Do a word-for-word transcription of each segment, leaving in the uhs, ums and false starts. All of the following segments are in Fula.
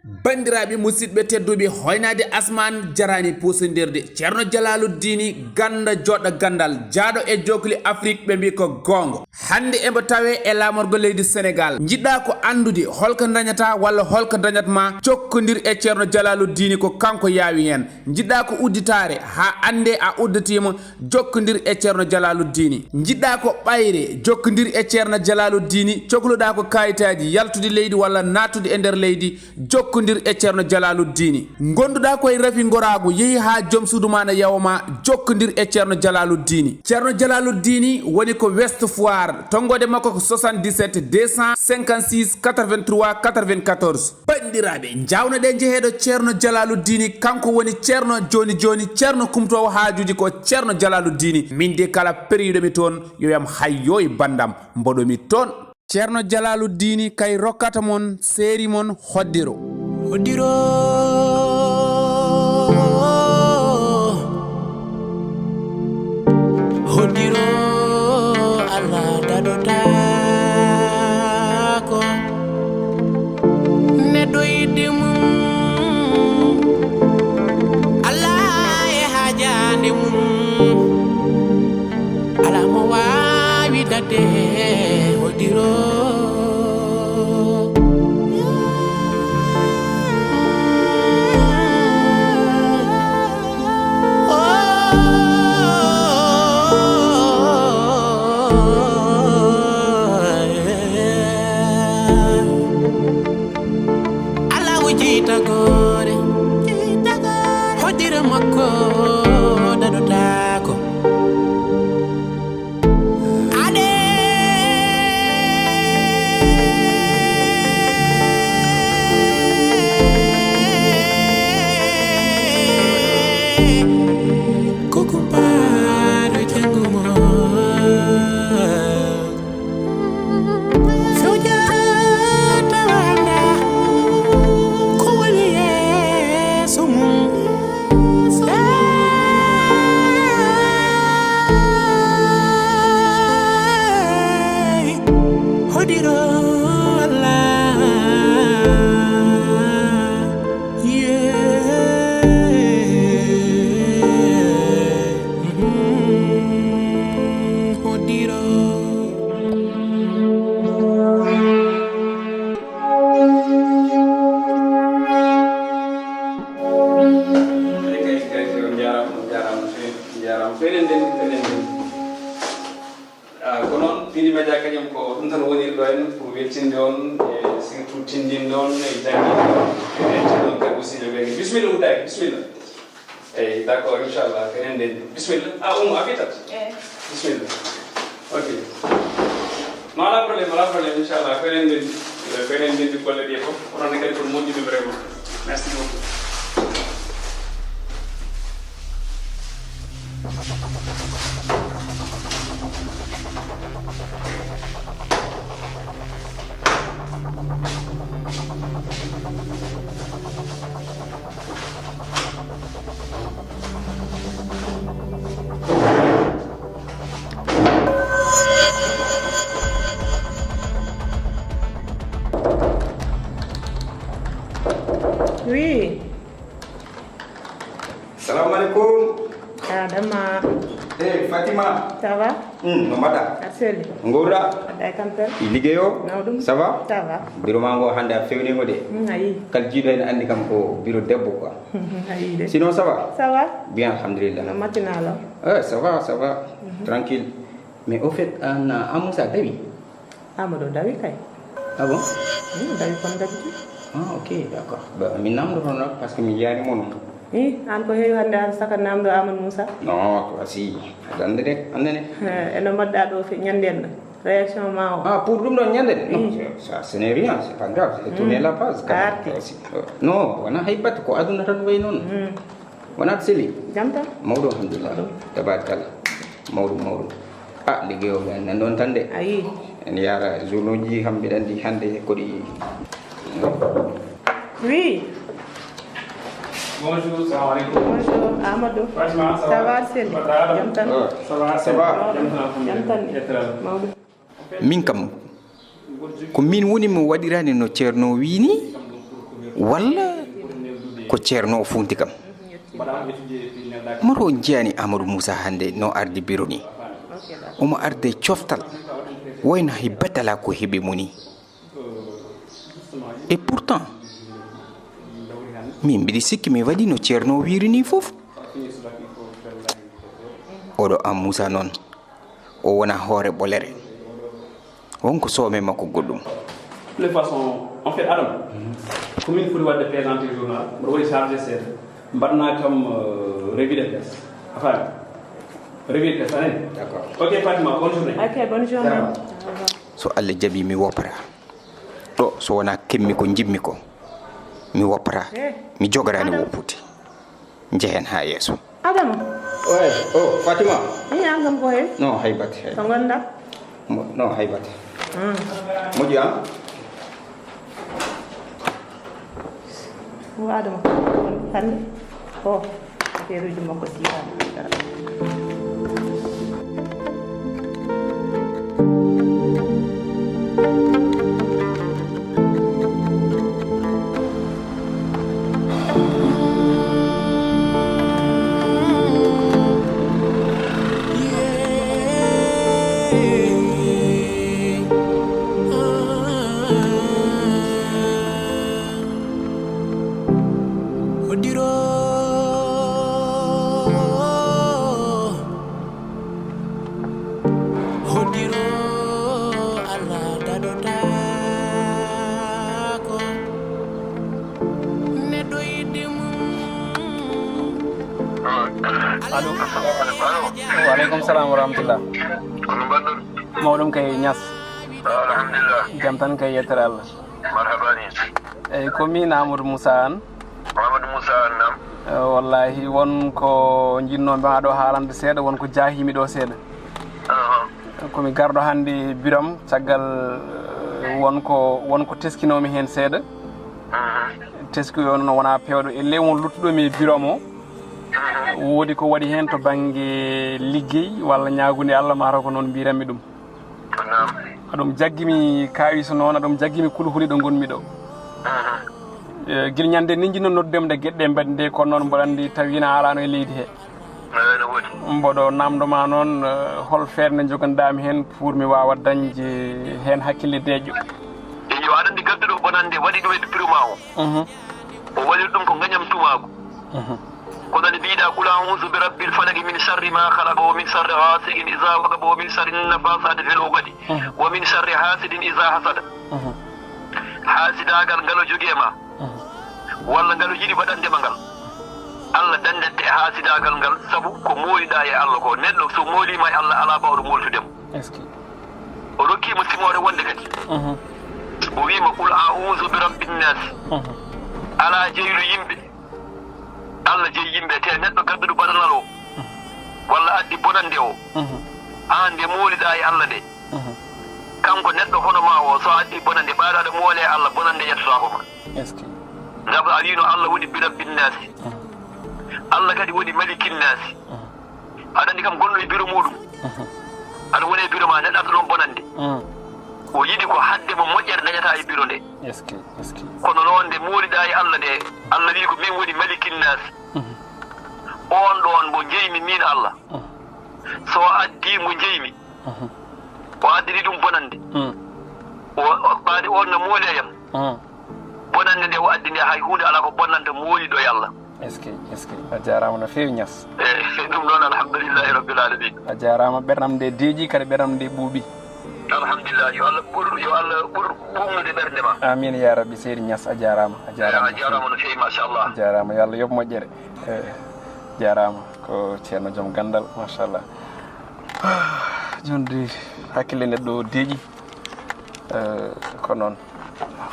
Banndiraaɓe musidɓe tedduɓe, hoynaade asmaan jaraani puusindirde. Ceerno Jalaaluddini Gannda joɗɗo ganndal, jaaɗo e jookli Afrik, ɓe mbii ko goonga. Hannde eɓe tawee e laamorgo leydi Senegaal. Njiɗɗaa ko anndude holko ndañataa walla holko dañat ma, jokkondir e Ceerno Jalaaluddini, ko kanko yaawi heen. Njiɗɗaa ko udditaare haa anndee a udditiima, jokkondir e Ceerno Jalaaluddini. Njiɗɗaa ko ɓayre, jokkondir e Ceerno Jalaaluddini. Cokluɗaa ko kaayitaaji yaltude leydi walla naattude e nder leydi, jokkondir e Ceerno Jalaaluddini. Ngonduɗaa ko e rafi ngoraagu, yehi haa joom suudu maa na yawo ma, jokkondir e Ceerno Jalaaluddini. Ceerno Jalaaluddini woni ko West Foire, tonngoode makko ko soixante-dix-sept deux cent cinquante-six quatre-vingt-trois quatre-vingt-quatorze. Banndiraaɓe, njawno ɗe njeheeɗo Ceerno Jalaaluddini, kanko woni Ceerno jooni jooni, Ceerno kumtoowo haajuuji ko Ceerno Jalaaluddini. Min de kala periiɗo mi toon, yo yam hayyo e banndam, mboɗo mi toon. Ceerno Jalaaluddini kay rokkata mon, seeri mon hoddiro. Hoddiro, hoddiro, Allah daɗotaako. Neɗɗo yiɗde mum, Allah e haajaande mum. Alaa mo waawi daɗde hoddiro. Alaa o jeytagoore, hoddiro makko daɗotaako. Ade ko kumpaaɗo janngo mo. Fewjata wanda ko woni yeeso mum. Hey, hoddiro Allah. Yeah. Mhm. Hoddiro. Kay, kay, kay, on njaaraama, on njaaraama no feewi, on njaaraama no feewi. Enen ndenndi, enen ndenndi. Ah, ko noon, Midi Media kañum ko ɗum tan woniri ɗo en, pour weltinde on, e surtout tindinde on, e janngin'de on, e weltinde on kadi aussi no weeɓi. Bisimilla, Uddaki, bisimilla. Eyi, d'accord, inchallah, ko enen ndenndi. Bisimilla. Ah, Oumou, a fitat? Eyi. Bisimilla. Ok. Non, alaa problème, alaa problème, inchallah, ko enen ndenndi. Ko enen ndenndi golle ɗe fof. Onon ne kadi ko moƴƴuɓe vraiment. Merci beaucoup. Oui. Salamu aleykum. Adama. Eh, Fatima. Ça va? Hmm, no mbaɗa? Aɗa selli? Ngowɗa? Aɗa e tampere? I liggéey o? Nawɗum. Ça va? Ça va. Bureau ma ngo hannde a fewnii ngo de. Hmm, ayi. Kala jiiɗo heen anndi kam ko bureau debbo quoi. Ayi de. Sinon, ça va? Ça va. Bien, alhamdulillah. No matinal o? Eh, ça va, ça va. Mhm. Tranquille. Mais au fait, an, an Moussa dawi? Amadou dawi kay. Ah bon? Hmm, dawi kon dawi. Ah, ok, d'accord. Ba, mi namdoto noon, parce que mi yiyaani mo noon. I, an ko heewi hannde an saka namdo Amadou Moussa? Non, toi aussi. Aɗa anndi de, anndi de. Eh, eno mbaɗɗa ɗo fe-, ñannde en ɗo. Réaction ma o. Ah, pour ɗum ɗon ñannde? Non, hmm, ça, ce n'est rien, c'est pas grave. J'ai tourné, hmm, la page quand même. Arti. Aussi. Euh, non, wonaa hay batte, ko aduna tan wayi noon. Hmm. Wonaa selli? Jam tan. Mawɗo, alhamdulillah. Mawɗo. Tabaarkalla. Mawɗo, mawɗo. Ah, liggéey o, en nan ɗon tan de. Ayi. En yaara journaux ji kam, mbiɗa anndi hannde ko ɗi. Oui. Bonjour, salam alaikum. Bonjour, Amadou. Fatima, ça va? Ça va, Seli? Jam tan. Ah. Ça va, ça va. Jam tan, alhamdulillah. Jam tan. Yettere Allah. Mawɗo. Min kam, ko min woni mo waɗirani no Ceerno wiyi ni. Walla ko ceerno o fuunti kam? Maro on njiyaani Amadou Moussa hannde no ardi biro ni? Omo arde coftal, wayno hay batte alaa ko heɓi mo ni. Et pourtant, min mbiɗi sikki mi waɗi no ceerno o wiiri ni fof. Oɗo am Moussa noon, o wona hoore ɓolere. Won ko soome makko goɗɗum. De toute façon, en fait, Adam, ko min foti waɗde présenté journal, mboɗo waɗi chargé seeɗa, mbaɗna kam, euh, revue de presse. A faami? Revue de presse, a nani? D'accord. Ok, Fatima, bonne journée. Ok, bonne journée. Jarama. Au revoir. So Allah jaɓi, mi woppata. Ɗo, so wona kemmi ko njiɗmi ko, mi woppata. Eh, mi jogorani Adam. Woppude. Njehen haa yeeso. Adama. Oye, oh, Fatima. Ni an kam ko he? No, hay batte, hay. Ko ngonɗa? Mo-, no, hay batte. Mm. Moƴƴi an? Wo Adama. Hannde? Oh, affaire uji makko siifaani. Hodiro, hodiro, Allah daɗotaako. Neɗɗo yiɗde mum. Allo. Allo. Wa aleykum salam wa rahmatullah. Kono mbaɗɗon? Mawɗum kay Niass. Alhamdulillah. Jam tan kay, yettere Allah. Marhaba ni. Eyyi, ko min Amadou Moussa Anne. Amadou Moussa Anne, naam. Eh, wallahi, won ko njiɗnoomi ma ɗo haalande seeɗa, won ko jaahimi ɗo seeɗa. Aha. Ko mi garɗo hannde birom, caggal, eh, won ko, won ko teskinoomi heen seeɗa. Mhm. Teski o noon wonaa peewɗo. E ley won luttuɗo mi e birom o. Mhm. Woodi ko waɗi heen to bannge liggey walla ñaagunde Allah, mataw ko noon mbiranmi ɗum. Naam. Aɗum jaggimi kaawis noon, aɗum jaggimi kulhuli ɗo ngonmi ɗo. Mhm. Eh, gila ñande ni jinno noddem nde geɗɗe mbaɗi nde, kono noon mboɗo anndi tawi na alaano e leydi he. Eey, no woodi. Mboɗo namndo ma noon, eh, hol feere nde njoganɗaami heen pour mi waawa dañde heen hakkille deeƴƴo? Eyyo, aɗa anndi gadduɗo bonannde waɗi ɗum e biro ma o. Mhm. O waɗiri ɗum ko ngañam tumaagu. Mhm. Ko nani mbiɗa, "Qul a'udhu bi rabbil falaq, min sharri ma khalaq, wa min sharri ghasiqin idha waqab, wa min sharri naffasati fil uqad, mhm, wa min sharri hasidin idha hasad." Mhm. Haasidaagal ngal o jogii e ma, mhm, walla ngal o yiɗi waɗande ma ngal, Allah danndante e haasidaagal ngal, sabu ko mooliɗaa e Allah ko. Neɗɗo so mooliima e Allah, alaa baawɗo mooltude mo. Est-ce que? O rokkii mo simoore wonde kadi. Mhm. O wii ma, "Qul a'udhu bi rabbin nas." Mhm. Alaa jeylu yimɓe. Allah jeyi yimɓe, te neɗɗo gadduɗo bonannal o, mhm, walla addi bonannde o, mhm, aan nde mooliɗaa e Allah nde, mhm, kanko neɗɗo hono ma o, so addi bonannde, ɓaaɗo aɗa moole e Allah, bonannde yettotaako ma. Est-ce que? Ngam a wiino Allah woni bi rabbin naasi. Mhm. Allah kadi woni malikin naasi. Mhm. Aɗa anndi kam gonɗo e biro muɗum. Mhm. Aɗa woni e biro ma, neɗɗo adda ɗon bonannde. Mm. O yiɗi ko hadde mo moƴƴere dañata e biro nde. Est-ce que, est-ce que? Kono noon nde mooliɗaa e Allah nde, Allah wii ko min woni malikin naasi. Mhm. On ɗon mo njeymi min Allah. Mhm. So o addi mo njeymi, mhm, o addani ɗum bonannde. Mm. O, o ɓaade on no mooli e yam. Mm. Bonannde nde o addi nde, hay huunde alaa ko bonnanta mooliɗo e Allah. Est-ce que, est-ce que? A jaaraama no feewi, Niass. Eyi, ɗum noon, alhamdulillahi rabbil alamin. A jaaraama, ɓernam nde deeƴi, kadi ɓernam nde ɓuuɓi. Alhamdulillah, yo Allah ɓur, yo Allah ɓur ɓuuɓnude ɓernde ma. Amin ya rabbi, seydi Niass, a jaaraama, a jaaraama. Eyi, a jaaraama no feewi, machallah. A jaaraama, yo Allah yoɓ moƴƴere. Eyi, jaaraama, ko ceerno joom ganndal, machallah. Jooni de, hakkille neɗɗo o deeƴi. Eh, ko noon,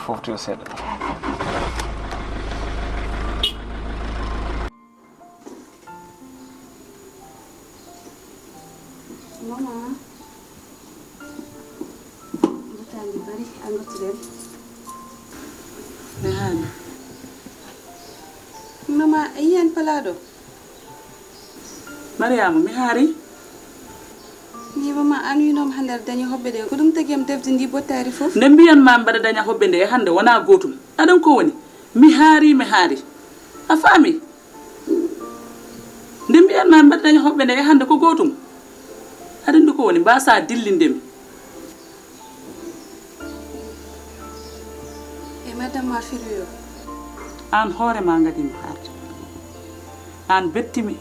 foftoyo seeɗa. Mama, mbotaandi bari, a ngottiren. Mi haali. Mama, a yiyan palaaɗo? Mariama, mi haari. Ni mama, an wiinooma hannde aɗa daña hoɓɓe ɗe. Ko ɗum tagi am defde ndi bottaari fof? Nde mbiyan ma mbaɗa daña hoɓɓe nde e hannde wonaa gootum. Aɗan ko woni? Mi haari, mi haari. A faami? Nde mbiyan ma mbaɗa daña hoɓɓe nde e hannde ko gootum. Aɗa anndi ko woni, mbasa dillinde mi. E madame ma firiyo. Aan hoore ma ngadi mi haarde. Aan betti mi.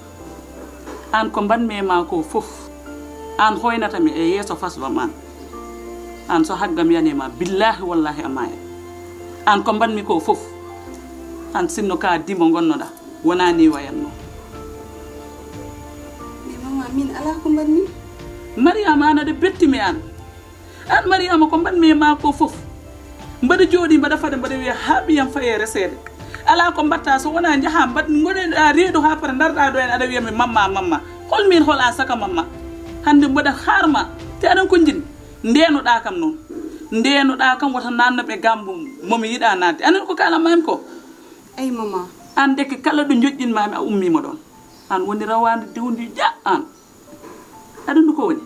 Aan ko mbaɗmi e ma ko fof. Aan hoynata mi e yeeso fasbam aan. Aan so haggam yani e ma, billaahi wallaahi a maaya. Aan ko mbaɗmi ko fof. Aan sinno ka dimo ngonnoɗa, wona ni wayatno. Mais maman, min alaa ko mbaɗmi. Mariama, aan aɗa betti mi aan. Aan Mariama, ko mbaɗmi e ma ko fof. Mbaɗa jooɗi, mbaɗa faɗa, mbaɗa wiya, haa ɓiyam faye reseede. Alaa ko mbaɗta so wona njaha mbaɗ-, ngoɗoɗa reedu haa para ndarɗa ɗo en, aɗa wiya mi mamma, mamma. Hol min, hol aan saka mamma? Hannde mbaɗa haarma, te aɗan ko njin. Ndenoɗa kam noon. Ndenoɗa kam wota nanno ɓe gambo mo mi yiɗa nadde. Anen ko kalan mami ko? Ay, mama. Aan ndeke kala ɗo joƴƴin mami a ummima ɗoon. Aan woni rawaande diwndi ja aan. Aɗa anndi ko woni?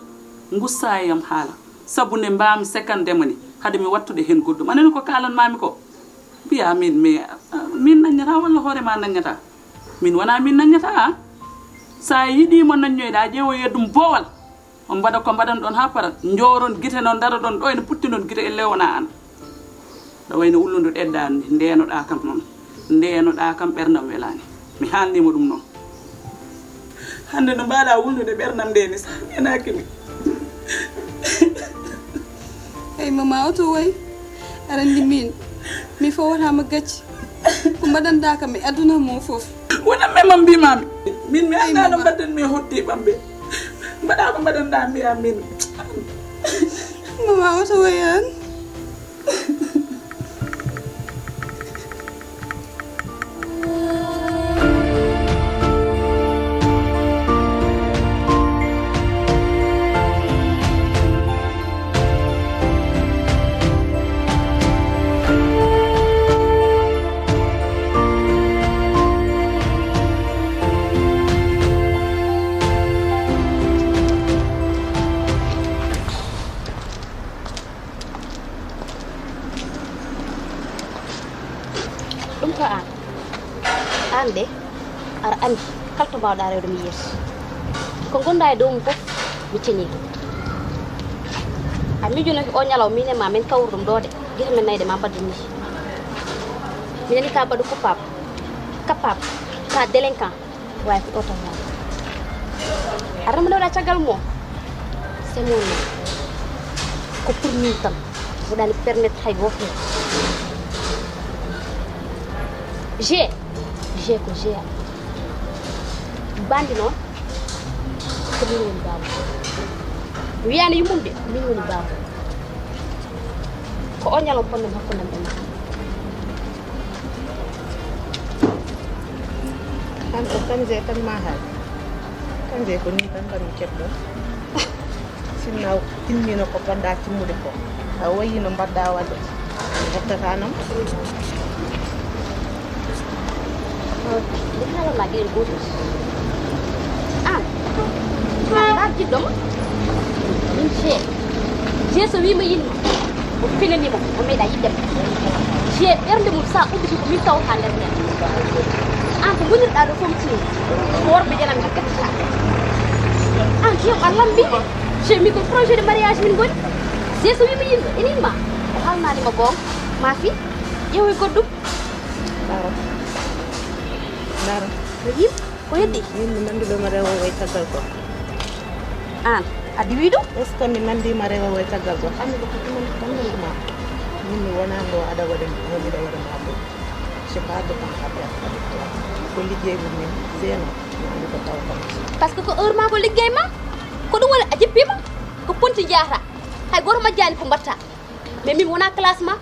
Ngussa e yam haala. Sabu nde mbaami sekandema ni, hade mi wattude heen goɗɗum. Aɗa anndi ko kaalan maami ko? Mbiya min, mi, min naññata walla hoore ma naññata? Min wona min naññata, a? Sa yiɗi mo naññoyɗa, ƴeewoye ɗum boowal. On mbaɗa ko mbaɗan ɗon haa parat. Njooron gite noon, ndaroɗon ɗo ene putti noon gite elle wona aan. Ɗo wayno ulludu ɗeddaani, ndenoɗa kam noon. Ndenoɗa kam ɓerndam welaani. Mi haalnima ɗum noon. Hannde no mbaɗa wulnude ɓerndam nde ni sa ndenaaki mi. Ey mama, oto woy. Aɗa anndi min, mi fawataama gacce. Ko mbaɗanɗa kam e aduna mo fof. Wona memam mbimami. Min mi annda no mbaɗdanmi e hotti ɓamɓe. Mbaɗa ko mbaɗanɗa mbiya min. Mama, oto woy aan. Ɗum ko aan. Aan de, aɗa anndi, kala to mbaawɗaa rewde mi yeeso. Ko ngonɗaa e dow mum fof, mi ceñii ɗum. A miijo noon ko o ñalawma, min e ma, min kawru ɗum ɗo de, gite men nayi de ma mbaɗ ɗum nii. Mi nani ka mbaɗu coupable, capable, ka délinquant. Waawi ko ɗo tan woni. A rema ɗo ɗa caggal mo. C'est mon nom. Ko pour min tan. Mboɗani permettre hay gooto heen. G. G ko G A. Bandi noon. Ko min woni baaba. Wiyaani yummum de, ko min woni baaba. Ko o ñalawma ponnam hakkunde am e ma. Aan ko kanje tan ma haali. Kanje ko nii tan tan mi keɓɗo. Sinno a timmino ko ponɗa timmude ko. A wayi no mbaɗɗa waɗde. Mi heɓtata noon. Nde haalanma geɗel gootel. Aan. Mbaar jiɗɗo ma. Min G. G so wiima yiɗma. O finani mo, o meeɗa yiɗde mo. G ɓernde mum, sa udditi ko min tawata nder nden. Aan ko ngonirɗa ɗo fof mi tini. Ko worɓe janam mi ƴettata. Aan G a lambi. G min ko projet de mariage min ngoni. G so wiima yiɗma, ene yiɗma. O haalnaani ma goonga. Ma fi, ƴeewoy goɗɗum. Dara. Dara. Ko yim? Ko heddi? Min mi nanduɗo ma rewo way caggal ko. Aan, a diwi ɗum? Est-ce que mi nandi ma rewo way caggal ko? Anndi ko ɗum tan nandu ma. Min mi wona ngo aɗa waɗa mi, woni ɗo waɗa ma ɗum. Je pas de temps à perdre avec toi. Ko liggey mum min, zeno, mi andi ko taw kam. Parce que ko heure ma ko liggey ma, ko ɗum woni a jippima, ko ponti jeyata. Hay goto majjani ko mbatta. Mais min wona classe ma,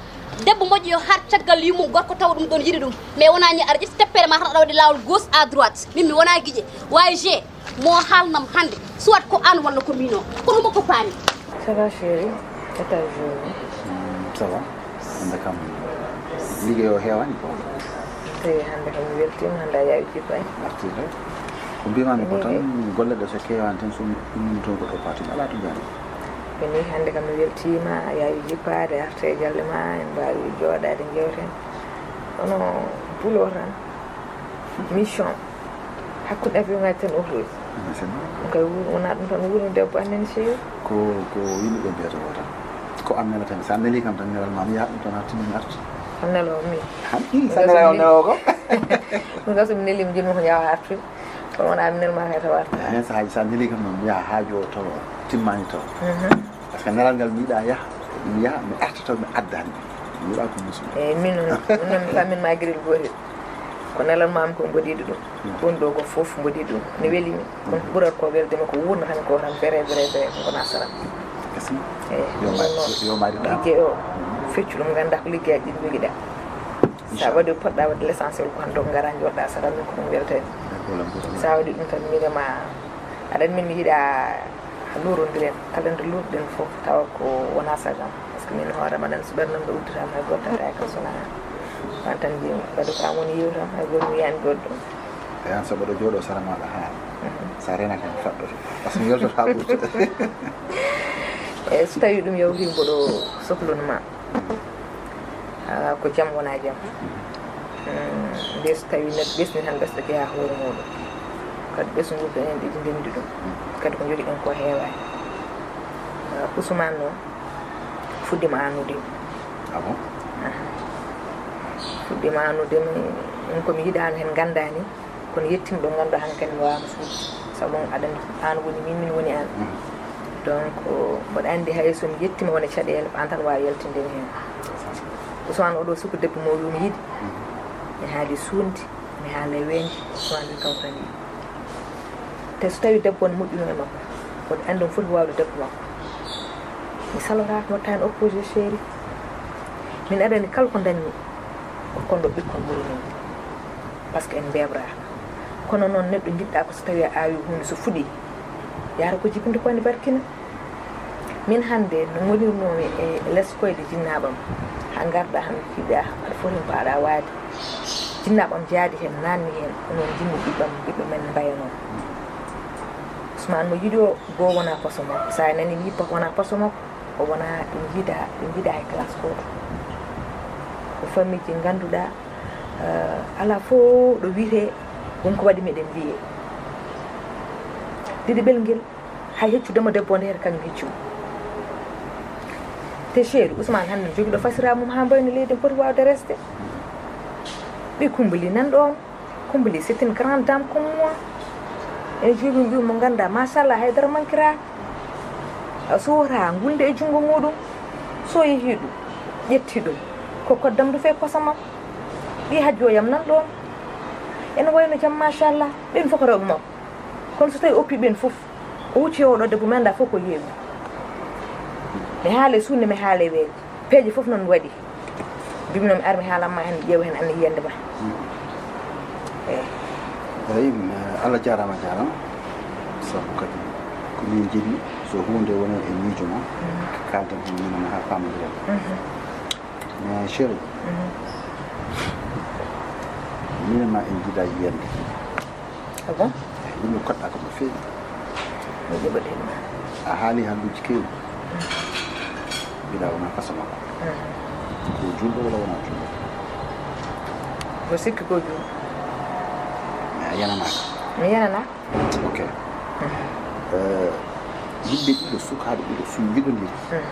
debbo moƴƴo yo har caggal yummum gorko tawa ɗum ɗon yiɗi ɗum. Mais wona ni aɗa ƴetti teppere ma tan aɗa waɗi lawol gauche à droite. Min mi wona guiƴe. Waawi G, mo haalnam hannde. Soit ko aan walla ko min o. Kono mo ko paami. Ça va chérie? État jour. Hmm, ça va. Hannde kam liggey o heewani ko. Tawi hannde kam mi weltiima, hannde a yaawi jippay. Arti kay. Ko mbimami ko tan, golle ɗe so keewani tan so ummini toon ko ɗo paati alaa to jaani. Ko nii hannde kam mi weltiima, a yaawi jippaade, arte e galle ma, en mbaawi jooɗaade njeewten. Kono bulo tan, mission, hakkunde avion ngaji tan otoji. Ɗum kay woni, wona ɗum tan woni debbo annen seeɗa. Ko, ko yimɓe ɓe mbiyata ko tan. Ko an nelata mi. Sa neli kam tan, nelal ma mi yaha ɗum tan, a timmini artu. An nelo mi. Han, i, sa nelo mi nelo ko. Ɗum kam so mi neli mi, jiɗmi ko yawa artu. Kono wona mi nel ma kay tawa artu. Eh, sa, sa neli kam noon, mi yaha haajo o tawa timmani tawa. Mhm. Par ce que nelal ngal mi yiɗa yaha, mi yaha, mi arta taw mi addani. Mi yiɗa ko musu. Eyyi, min noon, min noon mi famin ma gril gotel. Ko nelan mam ko mboɗiɗo ɗum. Mm. Ɗum ɗo ko fof mboɗiɗo ɗum. Ne weli mi. Kono ko ɓurat ko welde mi ko wurna tan ko tan bere, bere, bere, ko na salam. Kasi. Eyyi, yo ma-, ɗum noon. Yo mari ɗa. Ligge o, feccu ɗum ganda ko ligge ɗin jogiɗa. Sa waɗi poɗɗa wadde l'essentiel ko han ɗo gara joɗɗa salam min ko ɗum weltani. Sa waɗi ɗum tan miɗema. Aɗa anndi min mi yiɗa lurondiren, kala nde luurɗen fof tawa ko wona sagam. Par ce que min hoore am aɗa anndi so ɓernde am ɗo udditaama hay gooto tawata e kam sona an tan njiimi. Kadi ko an woni yewtam, hay gooto mi yiyaani goɗɗo. E an so mboɗo jooɗo sara maaɗa haa. Mhm. Sa renaka mi faɗɗoto. Par ce que mi weltoto haa ɓurtude. E so tawi ɗum yawti mboɗo sohluno ma. Ah, ko jam wona jam. Mm, nde so tawi neɗɗo ɓesni tan ɓesɗo jeeya hoore muɗum. Kadi ɓesngu ko enen ɗiɗi ndendi ɗum. Kadi ko jogiɗen ko heewani. Ah, Ousmane noon fuɗɗima annude. Ah bon? Aha. Fuɗɗima annude mi, min ko mi yiɗano hen gandani. Kono yettima ɗo ganduɗa han kadi mi wawama suuɗ. Sabu aɗa anndi an woni min, min woni an. Mhm. Donc, mboɗo anndi hay so mi yettima wona caɗele, ko an tan wawi yaltinde mi hen. Ousmane oɗo suku debbo mo wimi yiɗi. Mhm. Mi haali suundi, mi haala wendi, Ousmane wi kanko tan yiɗi. Te so tawi debbo on moƴƴuno e makko, mboɗo anndi omo foti wawde debbo makko. Mi salotako mi watta hen opposé chéri. Min aɗa anndi kala ko dañmi, ko kon ɗo ɓikkon ɓuri min. Par ce que en mbeɓraka. Kono noon neɗɗo jiɗɗa ko so tawi a awi hunde so fuɗi, yahata ko jibinde ko woni barkina. Min hannde no ngonirnomi e les koyɗe jinnaɓam, ha garɗa han jiɗɗa aɗa foti hen ko aɗa waadi. Jinnaɓam jaadi hen, nanni hen, onon jinni ɓiɓɓam, ɓiɓɓe men mbayano. Ousmane mo yiɗi o, goo wona poso makko. Sa nani mi yippa wona poso makko, o wona ɓe jiida, ɓe jiida e classe goto. Ko famille ji ganduɗa, eh, ala fof ɗo wiyete won ko waɗi meɗen mbiye. Ɗiɗi ɓel ngel, hay heccudema debbo nde heta kañum heccuma. Te chéri, Ousmane hannde ne jogiɗo fasira mum ha mbayno leydi ne poti wawde resde. Ɓe kumbali nan ɗon. Kumbali, c'est une grande dame comme moi. Ene jogii ɓiy mo ngannduɗaa, machallah, hay dara mankiraaka. So wota ngulde e junngo muɗum, so yehi ɗum, ƴetti ɗum, ko koddam du fee kosam am. Ɓiy hajjooyam nan ɗoon. Ene wayno jam, machallah. Ɓeen fof ko rewɓe makko. Kono so tawii oppi ɓeen fof, o hucci e oɗo debbo, mi anndaa fof ko yeeɓi. Mi haale suunde, mi haale weeje. Peeje fof noon waɗi. Mbimi noon mi ar mi haalan ma heen, mi ƴeewa heen anniya yiyannde ma. Eeyi. Eeyi, eh, Allah jaaraama, a jaaraama. Sabu kadi ko min njiɗmi, so huunde woni e miijo ma, kaalten heen minen ma haa paamodiren. Mhm. Mais chéri, mhm, minen ma en njiɗaa yiyannde. Ah bon? Eeyi, ɗum mi koɗɗa ko no feewi. Mi jaɓat hen ma. A haali haalluuji keewɗi. Mbiɗa wona façon makko. Mm. Ko juulɗo walla wona juulɗo? Ko sikki ko juulɗo. Mais a yananaaka? Mi yananaaka. Ok. Mm. Eh, yimɓe ɗiɗo, sukaaɓe ɗiɗo, so njiɗondiri. Mm.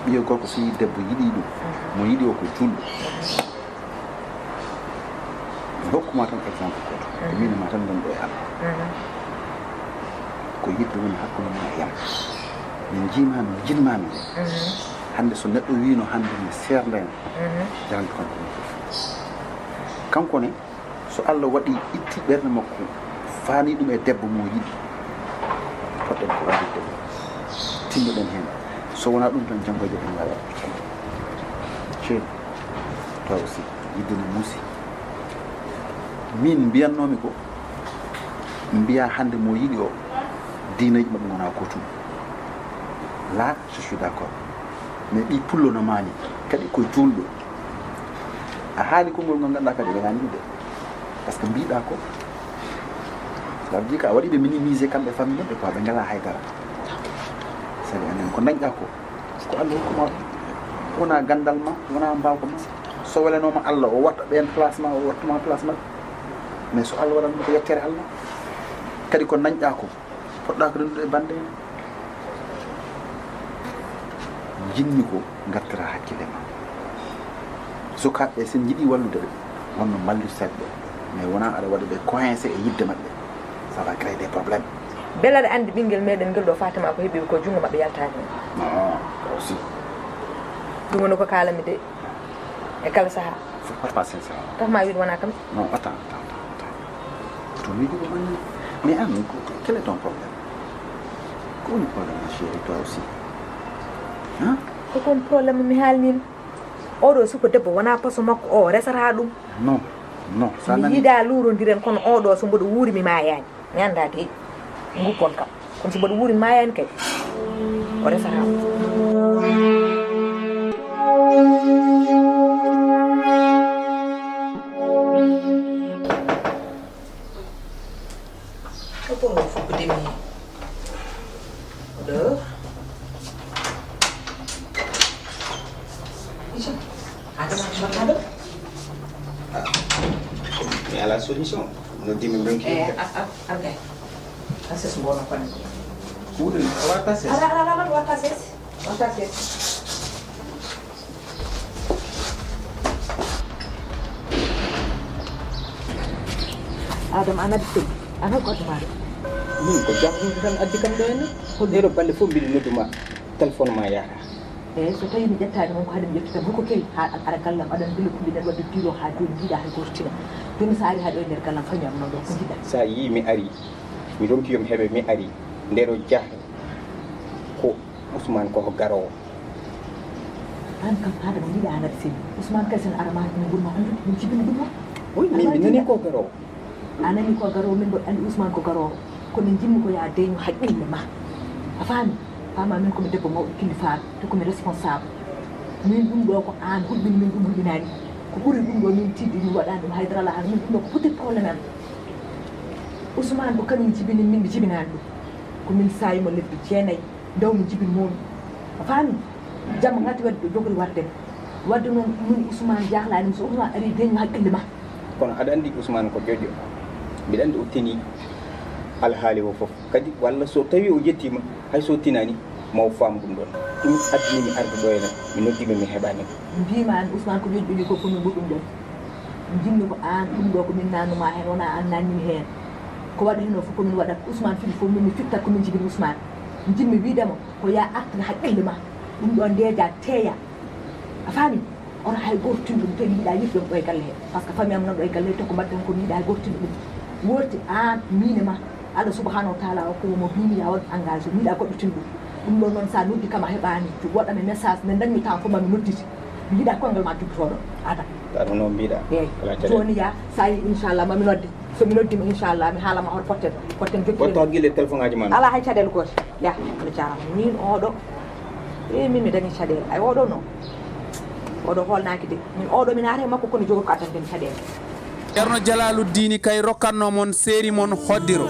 Ɓiyo gorko so yii debbo yiɗi ɗum, mm, mo yiɗi o ko juulɗo. Mm. Mi hokkuma tan exemple gooto. Ko min e ma tan ngonɗo e Allah. Mhm. Ko yidde woni hakkunde ma e yam. Min njiima, min njiɗma min. Mhm. Hannde so neɗɗo wiino hannde mi seernda en, mhm, jarani ko kanko woni fof. Kanko ne, so Allah waɗi itti ɓernde makko, faani ɗum e debbo mo yiɗi, poɗɗen ko waɗde debbo. Tinnoɗen heen. So wonaa ɗum tan, janngo e jam en ngawa. Ceeɗu. Tawa aussi. Yidde no muusi. Min mbiyannoomi ko, mbiya hannde mo yiɗi o, diinaji maɓɓe ngonaa gootum. Là, je suis d'accord. Mais ɓii pullo no maani, kadi ko juulɗo. A haali konngol ngol ngannduɗaa kadi ɓe ngaani ɗuuɗe. Par ce que mbiɗa ko, cela veut dire que a waɗi ɓe minimiser kamɓe famille maɓɓe quoi, ɓe ngalaa hay dara. Sabi anen ko dañɗaa ko. Ko Allah hokku ma ɗum. Wonaa ganndal ma, wonaa mbaawka ma. So welanooma Allah, o watta ɓeen place ma, o wattuma place maɓɓe. Mais so Allah waɗan ko yeccere Allah. Kadi ko dañɗa ko, poɗɗa ko rendude e bande en. Jinni ko ngartira hakkille ma. Sukaaɓe, so njiɗi wallude ɓe, wonno mallitaade ɓe. Mais wonaa aɗa waɗa ɓe coincé e yidde maɓɓe. Ça va créer des problèmes. Mbele aɗa anndi ɓinngel meɗen ngel ɗo Fatima ko heɓi ko junngo maɓɓe yaltaani? Non, aussi. Ɗum woni ko kaalanmi de. E kala saha. Faut pas penser ça. Tax ma wiide wona kam. Non, attends, attends, attends, attends. To miɗo ko manni. Mais an, ko, ko, quel est ton problème? Ko woni problème ma chérie, toi aussi? Hein? Ko kon problème mi haalnima? Oɗo suko debbo wona paso makko o resata ɗum. Non, non, ça mi nani. Yiɗa lurondiren kono oɗo so mboɗo wuuri mi mayani. Mi anndaa de nguppon kam. Kono so mboɗo wuuri maayaani kay, o resata. Ko pour fof ko demi. Deux. Ijo. Adama, adama. Ah, mais à la solution. No dimi ronki. Eh, a, a, argay. Ases mbono kone. Kuuɗe, a watta ses. Ala, ala, ala, ala, watta ses. Watta ses. Adam, an addi sel. An hol ko addi maɗa? Min ko jahrude tan addi kam ɗo henne. Hol ɗeɗo balɗe fof mbiɗo nodduma, téléphone ma yaha. Eeyi, so tawii mi ƴettaani mon ko haɗi mi ƴettude tan, hol ko kewi? Haa ara gallam, aɗa anndi le kulli nen wadde diiro haa jooni, njiiɗa hay gooto tina. Jooni so ari haa ɗo e nder gallam, fañi am noon ɗo, ko njiɗɗa? So a yii mi ari, mi ronki yo mi heɓe, mi ari. Nde ɗo jahre, ko Ousmane ko garoowo. Aan kam, Adama, njiɗa aan aɗa selli. Ousmane kay sen ara ma, ɗum wurma anndude, min jibini ɗum o. Oui, min mi nani ko garoowo. A nani ko garoowo, min mboɗo anndi Ousmane ko garoowo. Ko min njimmi ko yaa deeñu haqqille ma. A faami? Faama min ko mi debbo mawɗo killifaaɗo, te ko mi responsable. Min ɗum ɗo ko aan hulɓini min, ɗum hulɓinaani. Ko ɓuri ɗum ɗo min tiiɗi, mi waɗaani ɗum haydara alaa, min ɗum ɗo ko petit problème am. Ousmane ko kañum jibini min, mi jibinaani ɗum. Ko min saayi mo lebbi jeenayi, ndaw mi jibin mo. A faami? Jamma ngati wadde ɗo jogori wadde. Wadde noon min Ousmane jaaxlaani, so Ousmane ari deeñu haqqille ma. Kono aɗa anndi Ousmane ko joƴƴo. Mbiɗa anndi o tini alhaali o fof. Kadi walla so tawi o yettiima, hay so tinaani, ma o faam ɗum ɗon. Ɗum addini mi arde ɗo henne, mi noddi ɓe mi heɓaani ɓe. Mbiima an Ousmane ko joƴƴo joƴƴo ko fof min mboɗɗum ɗon. Njimmi ko aan ɗum ɗo ko min naannuma heen, wonaa aan naannimi heen. Ko waɗa heen o fof ko min waɗat. Ousmane fiti fof min mi fittat ko min jibini Ousmane. Njimmi wiidema ko yaa artir haqqille ma. Ɗum ɗo ndeeja teeya. A faami? Oto hay gooto tin ɗum, tawi mi yiɗa yiɗde ɗum ɗo e galle he. Par ce que famille am nan ɗo e galle he, to ko mbaɗden ko mi yiɗa hay gooto tin ɗum. Worti aan, miin e ma. Allah subhanahu wa taala o ko mo bimi ya waɗ engagé, mi yiɗa goɗɗo tin ɗum. Ɗum ɗo noon sa noddi kam a heɓaani, woɗɗam e message, nde dañmi temps fof mami nodditi. Mi yiɗa koyngal ma jubbotoɗo, Adam. Ɗum noon mbiɗa. Eeyi. Alaa caɗeele. Jooni ya, sa yi inchallah mami nodde. So mi noddima inchallah, mi haalama hoto potten, potten jokkiren. Wotto haqqille téléphone aji ma. Alaa hay caɗeele goote. Ya, Allah jaarama. Min oɗo, e min mi dañi caɗeele. Ay oɗo noon. Oɗo hoolnaaki de. Min oɗo mi naata e makko kono jogor ko addanten caɗeele. Ceerno Jalaaluddini kay rokkatno mon seeri mon hoddiro.